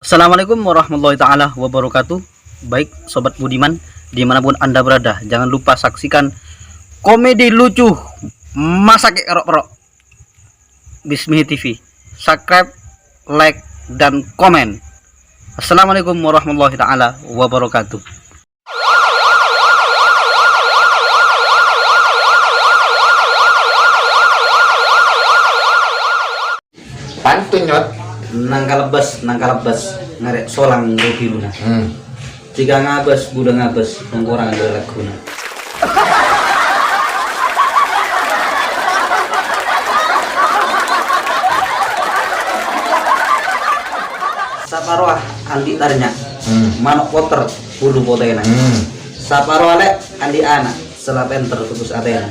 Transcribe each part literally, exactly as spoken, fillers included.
Assalamualaikum warahmatullahi taala wabarakatuh. Baik, sobat budiman, dimanapun Anda berada, jangan lupa saksikan komedi lucu Masak Ero'-Ero'. Bismih T V. Subscribe, like, dan komen. Assalamualaikum warahmatullahi taala wabarakatuh. Pantun, Nyot. Nangka lebbes, nangka lebbes, ngarè' solang ro-biruna. Hmm. Jika ngabâs, bulâ ngabâs, tengkorangan bulâ lagguna. Saparowa andi' tarnya. Hmm. Mano' potèr, bulu potèna. Hmm. Saparowa lè' andi' ana'. Sala pènter putus atèna.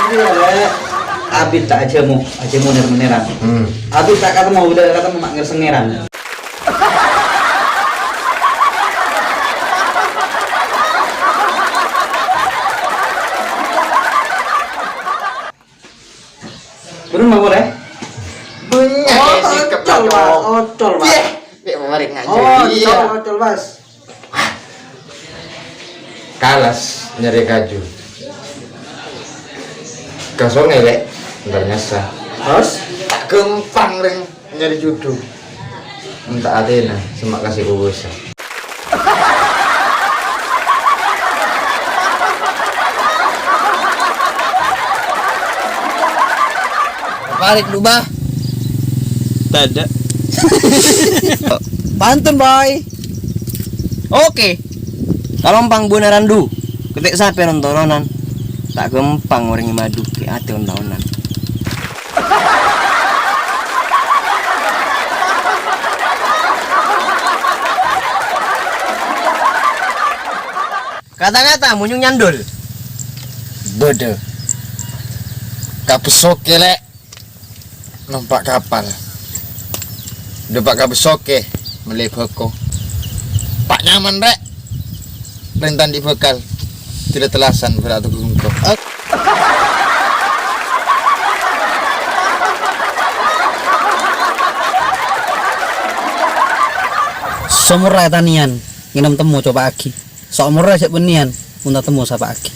Iyâ, Lè'. Abit ta' ajhâmo, ajhâmo nèr-mènèran. Hmm. Abit ta' katemmo, bilâ katemmo ma' ngèr-sengngèran. Buru mawar, eh? Bunyi Oh, sikep ocol, Mas. Ocol, Mas. Yeh, nek mari ngaji. Oh, iya. Ocol, ocol, Mas. Kalas nyari kaju. Ka sungai, Lek. Ntar nyasa. Terus? Tak gampang, Reng. Nyari judhu. Enta' atèna, sè ma' kasè kobâsa. Parik duba. Tadâ'. Pantun, Boy. Oke. Kalompang buna randu. Ketek sape non-tononan. Ta' gampang orèng madu ke ate on-taonan. Kata-kata munyung nyandul. Bâdâ. Kabesoke, Lek. Nompa' kapal. Dâpa' kabesoke, mellè bhâko. Pa' nyaman, Rek. Rèng ta' andi' bhâkal. Dila tellasan, bhârâ' atu gungko. Somorra ètanèyan, ngènom temmo copa'aghi. Saomorra cè' bânnèyan, mon ta' temmo sapa'aghi.